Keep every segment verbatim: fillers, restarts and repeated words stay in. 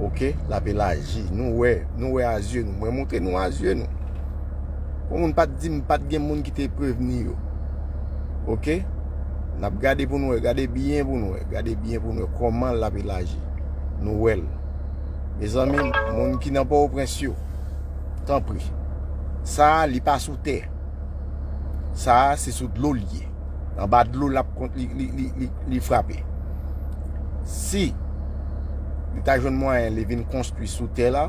Oke, l ap elaji. Nou wè, nou wè a zye nou. Mwen montre nou a zye nou. Pou moun pa t di m pa t gen moun ki te prevni yo. Oke? N ap gade pou nou wè, gade byen pou nou wè, gade byen pou nou wè kòman l ap elaji. Nou wè l. Mezanmi, moun ki nan Pòtoprens yo, tanpri. Sa a, li pa sou tè. Sa a, se sou dlo l ye. Anba dlo l ap kont li, li, li, li, li frape. Si li ta jwenn mwayen li vin konstwi sou tè la,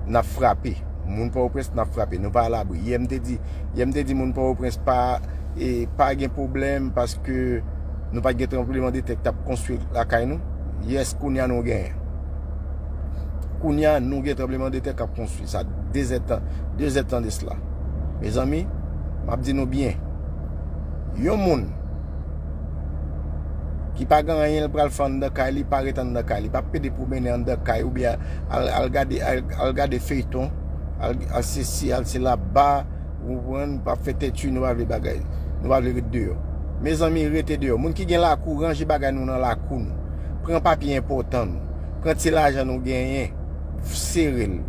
n ap frape. Moun Pòtoprens, n ap frape. Nou pa alabri. Yè m te di, yè m te di moun Pòtoprens pa, e, pa gen pwoblèm paske nou pa t gen tranblemanntè k t ap konstwi lakay nou. Yès, kounye a nou genyen. Kounye a nou gen tranblemanntè k ap konstwi. Sa de zèdtan, de zèdtan de sila. Mezanmi, m ap di nou byen. Yon moun ki pa gen anyen l pral fè anndan kay li, pa ret anndan kay li, pa pede pwomennen anndan kay oubyen al, al gade, al, al gade feyton, al, al sesi, al sela, ba, ou konprann, pa fè tèt nou pa vle bagay, nou pa vle ret deyò. Mezanmi, rete deyò. Moun ki gen lakou, ranje bagay nou nan lakou nou. Pran papye enpòtan nou. Pran ti lajan nou genyen, sere l.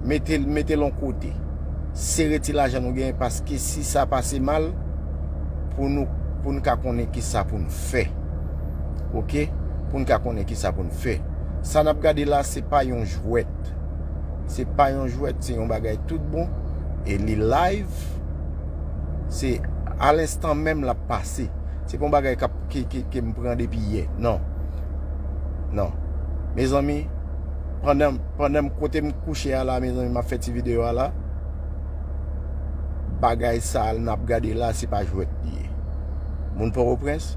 Mete l, mete l yon kote. Sere ti lajan nou genyen, paske si sa pase mal, pou nou, pou n ka konnen kisa pou n fè. Oke? Pou n ka konnen kisa pou n fè. Sa n ap gade la, se pa yon jwèt. Se pa yon jwèt, se yon bagay tout bon. E li live. Se a lenstan menm l ap pase. Se pa yon bagay k ap, ke, ke, ke m pran depi yè. Non. Non. Mezanmi, pandan, pandan m kote m kouche a la, mezanmi, m ap fè ti videyo a la. Bagay sa a n ap gade la, se pa jwèt li ye. Moun Pòtoprens,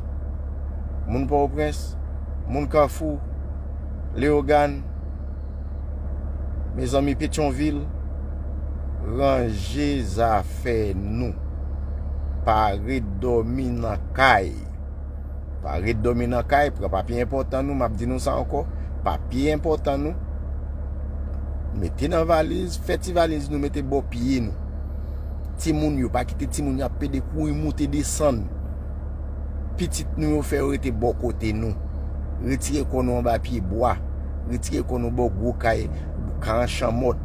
moun Pòtoprens, moun Kafou, Leyogàn, mezanmi, Petyonvil, ranje zafè nou. Pa ret dòmi nan kay. Pa ret dòmi nan kay, pran papye enpòtan nou, m ap di nou sa ankò. Papye enpòtan nou. Mete nan valiz, fè ti valiz nou, mete bò pye nou. Timoun yo, pa kite timoun yo ap pede kouri moute desann. Pitit nou yo fè yo rete bò kote nou. Retire kò nou anba pye bwa. Retire kò nou bò gwo kay, karan chanmòt.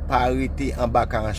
Pa rete anba karan